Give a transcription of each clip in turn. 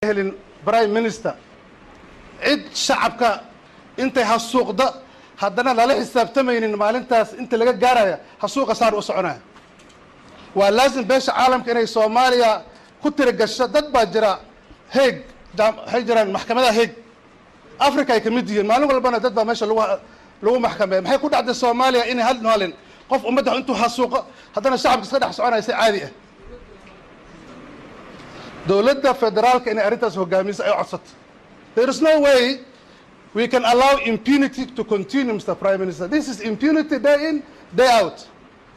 Helin, prime minister, cid shacabka intay hasuuqda haddana lala xisaabtamaynin maalintaas inta laga gaaraya hasuuqa saar u soconaya. Waa laazim beesha caalamka inay Soomaaliya ku tirigasho. Dad baa jira Heeg, waxay jiraan maxkamadaha Heeg, Africa ay kamid yihiin. Maalin walbana dad baa meesha lagu maxkameeya. Maxay ku dhacday Soomaaliya inay hal maalin qof ummadda intuu hasuuqo haddana shacabka iska dhex soconaya si caadi ah? Dowladda federaalka inay arrintaas hogaamiso ay codsato. There is no way we can allow impunity to continue, Mr. Prime Minister. This is impunity day in, day out.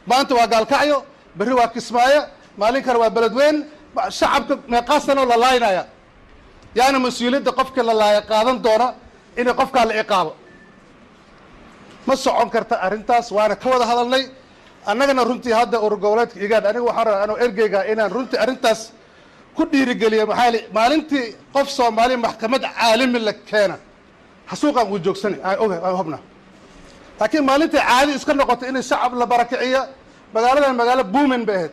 Maanta waa Gaalkacyo, berri waa Kismaayo, maalin kale waa Beledweyn. Shacabka meeqaa sanoo la laaynaya? Yaana mas-uuliyadda qofka la laaya qaadan doona inay qofkaa la ciqaabo? Ma socon karta arrintaas, waana ka wada hadalnay annagana runtii. Hadda urur goboleedka IGAD, aniga waxaan rabaa anoo ergeyga inaan runtii arrintaas ku dhiirigeliyo. Maxaa yeelay maalintii qof Soomaali maxkamad caalami la keena, xasuuqan wuu joogsanay, aan oga, aan hubna. Laakiin maalintii caadi iska noqotay inay shacab la barakiciyo, magaaladan magaalo booming bay ahayd,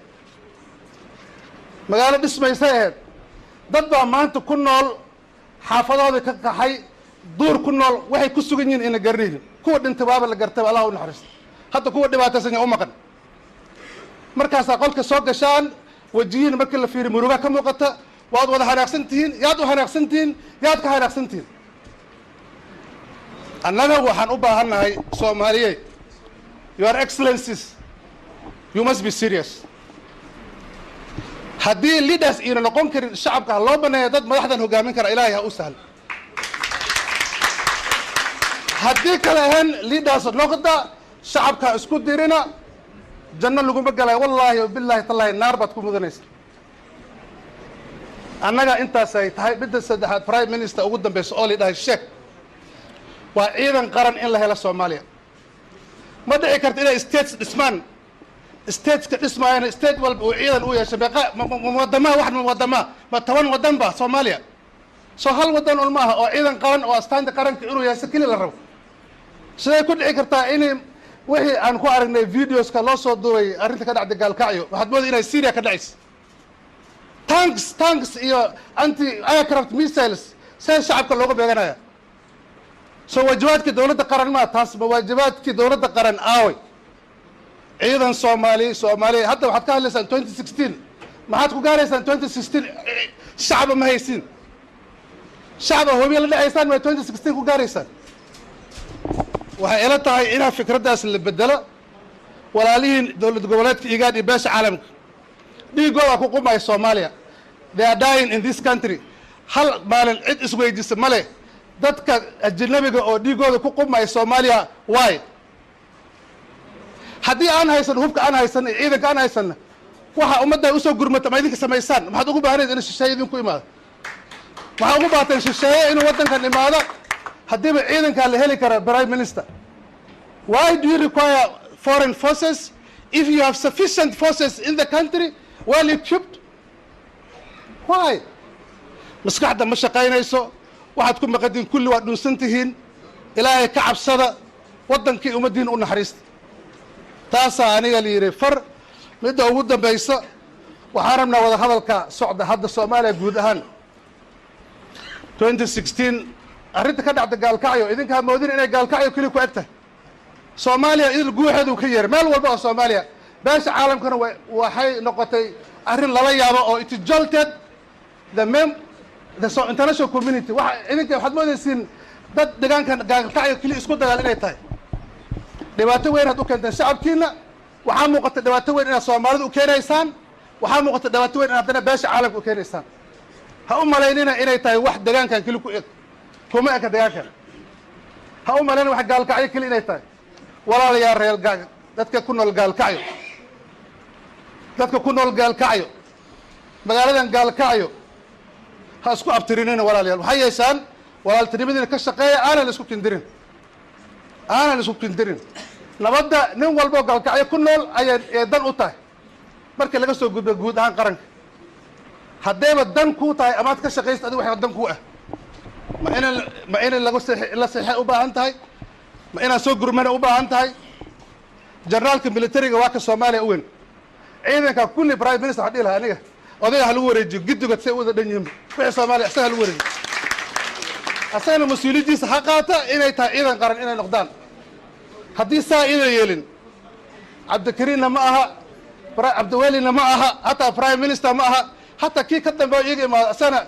magaalo dhismaysay ahayd. Dad baa maanta ku nool xaafadooda ka qaxay, duur ku nool, waxay ku sugan yihiin ina garanaynin. Kuwa dhintay waaba la gartay, Allah u naxariista. Hadda kuwa dhibaataysan yaa u maqan? Markaasaa qolka soo gashaan, wajiyiin markii la fiiriyo muruga ka muuqata, waad wada hanaaqsan tihiin. Yaad u hanaaqsan tihiin? Yaad ka hanaaqsan tihiin? Annaga waxaan u baahannahay, Soomaaliyeed, your excellencies, you must be serious. Haddii leaders iina noqon karin, shacabka ha loo baneeya dad madaxdan hogaamin kara. Ilaahay ha u sahlo. Haddii kale ahayn, leaders noqda, shacabka ha isku dirina. Janno laguma galayo, wallaahi bilaahi tallaahi, naar baad ku mudanaysa. Annaga intaasay tahay. Midda saddexaad, prime minister, ugu dambeysa oo la dhahay sheeg, waa ciidan qaran in la helo. Soomaaliya ma dhici karto inay states dhismaan, stateska dhismaayana state walba uu ciidan u yeesho. Meeqa wadamaa? Wax ma wadamaa? Ma 10 wadan ba Soomaaliya? Soo hal wadan un maaha oo ciidan qaran oo astaanta qaranka inuu yeesho keli la rabo. Siday ku dhici kartaa inay wixii aan ku aragnay videoska loo soo duubay, arrinta ka dhacday Gaalkacyo, waxaad mooday inay Syria ka dhacaysa, tanks iyo anti aircraft missiles see shacabka looga beeganaya? Soo waajibaadkii dowladda qaran maa taas? Ma waajibaadkii dowladda qaran aaway? Ciidan Soomaali, Soomaaliya, hadda waxaad ka hadlaysaan 2016. Maxaad ku gaaraysaan 2016? Shacaba ma haysiin, shacaba hobiya la dhacaysaan, ma 2016 ku gaaraysaan? Waxay ila tahay inaa fikraddaas la bedelo. Walaalihiin dowlad goboleedka IGAD iyo beesha caalamka dhiigooda ku qumaya Soomaaliya. They are dying in this country. Hal maalin cid isweydiisa male dadka ajnabiga oo dhiigooda ku qumaya Soomaaliya. Why? Haddii aan haysan hubka aan haysan iyo ciidanka aan haysanna, waxa ummadda usoo gurmata ma idinka samaysaan? Maxaad ugu baahanayd in shisheeye idinku imaado? Maxaa ugu baateen shisheeye inuu waddankan imaado haddiiba ciidankaa la heli kara? Prime minister, why do you require foreign forces if you have sufficient forces in the country, well equipped? Why? Maskaxda ma shaqaynayso. Waxaad ku maqadiin kulli waad dhunsan tihiin. Ilaahay ka cabsada, waddankii ummaddiina u naxariista. Taasaa aniga la yidhi far. Midda ugu dambaysa, waxaan rabnaa wada hadalka socda hadda Soomaaliya guud ahaan 2016, arrinta ka dhacda Gaalkacyo, idinkaa moodin inay Gaalkacyo keli ku eg tahay. Soomaaliya idil guuxeedu ka yeeray meel walba oo Soomaaliya. Beesha caalamkana waxay noqotay arrin lala yaabo oo it jolted the mem the so international community. Waxa idinka waxaad moodaysiin dad deegaankan Gaalkacyo keli isku dagaal inay tahay. Dhibaato weyn aad u keenteen shacabkiina. Waxaa muuqata dhibaato weyn inaad Soomaalida u keenaysaan. Waxaa muuqata dhibaato weyn inaad haddana beesha caalamka u keenaysaan. Ha u malaynina inay tahay wax deegaankan keli ku eg. Kuma eka deegaankan. Ha u malaynina wax Gaalkacyo keli inay tahay. Walaalayaal, reer dadka ku nool Gaalkacyo, dadka ku nool Gaalkacyo, magaaladan Gaalkacyo, ha isku abtirinina, walaalayaal. Waxay yeeshaan walaaltinimadiina ka shaqeeya. Aanan la isku kindirin, aanan la isku kindirin. Nabadda nin walba oo Gaalkacyo ku nool ayay ee dan u tahay markii laga soo gudbo guud ahaan qaranka. Haddayba dan kuu tahay amaad ka shaqaysta adiga, waxaa dan kuu ah ma inay lagu la seexe u baahan tahay? Ma inaad soo gurmana u baahan tahay? Generaalka militariga waa ka Soomaaliya u weyn, ciidanka kulli. Prime minister, waxaan dhihi lahaa aniga Odayga ha lagu wareejiyo giddigood say u wada dhan yihiin. Wixii Soomaaliya isaga ha lagu wareejiyo, asagana mas-uuliyaddiisa ha qaata inay tahay ciidan qaran inay noqdaan. Haddii saa ina yeelin, Cabdikariinna ma aha, Cabdiwelina ma aha, hataa prime minister ma aha, hataa kii ka dambeeyo iyaga imaado, asagana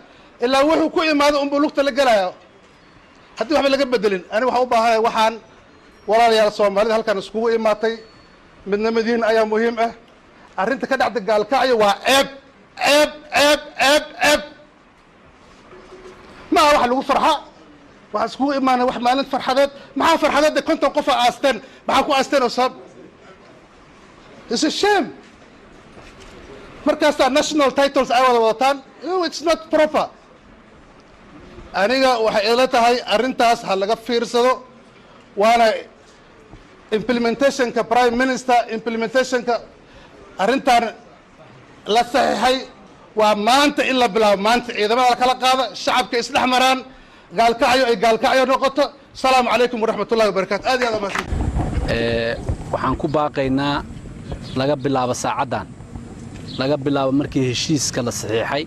ilaa wuxuu ku imaado unbuu lugta la gelaya haddii waxba laga bedelin. Ani waxaan u baahanaya, waxaan walaalayaal Soomaalida halkan iskugu imaatay, midnimadiin ayaa muhiim ah. Arrinta ka dhacda Gaalkacyo waa ceeb, ceeb, ceeb, ceeb, ceeb. Ma aha wax lagu farxa. Waxaan iskugu imaanay wax maalin farxadeed. Maxaa farxadeed? 50 qofa aasteen. Maxaa ku aasteen oo sabab? It's a shame. Markaasaa national titles ay wada wadataan. No, it's not proper. Aniga waxay ila tahay arrintaas ha laga fiirsado, waana implementationka prime minister, implementationka arrintan la saxiixay waa maanta in la bilaabo. Maanta ciidamada la kala qaada, shacabka isdhex maraan, Gaalkacyo ay Gaalkacyo noqoto. Asalaamu calaykum waraxmat ullahi wabarakatu. Aad iyo aad umahadsan. Waxaan ku baaqaynaa, laga bilaabo saacaddan, laga bilaabo markii heshiiska la saxiixay,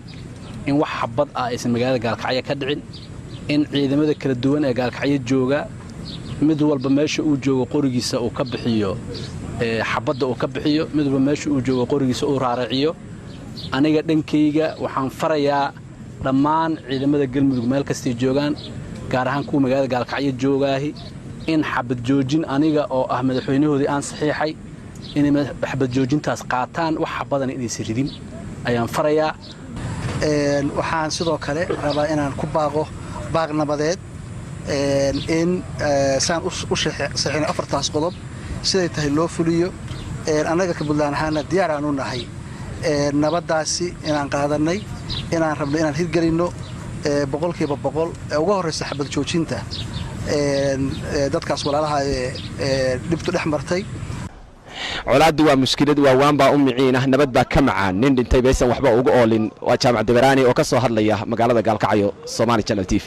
in wax xabad ah aysan magaalada Gaalkacyo ka dhicin, in ciidamada kala duwan ee Gaalkacyo jooga mid walba meesha uu joogo qorigiisa uu ka bixiyo, xabadda uu ka bixiyo, mid walba meesha uu joogo qorigiisa uu raaraciyo. Aniga dhankayga waxaan farayaa dhammaan ciidamada Galmudug meel kastay joogaan, gaar ahaan kuwa magaalada Gaalkacyo joogaahi, in xabad joojin aniga oo ah madaxweynahoodii aan saxiixay, inay xabad joojintaas qaataan, wax xabadana inaysan ridin ayaan farayaa. Waxaan sidoo kale rabaa inaan ku baaqo baaq nabadeed in saan u saxinay afartaas qodob siday tahay loo fuliyo. Annaga ka Puntland ahaana diyaar aan u nahay nabaddaasi inaan qaadanay, inaan rabno inaan hirgelinno 100% ee uga horraysa xabad joojinta dadkaas walaalaha ee dhibtu dhex martay. Colaaddu waa mushkilad, waa waan baa u miciinah, nabad baa ka macaan. Nin dhintay baysan waxba uga oolin. Waa Jaamac Dabaraani oo ka soo hadlaya magaalada Gaalkacyo, Somali Channel TV.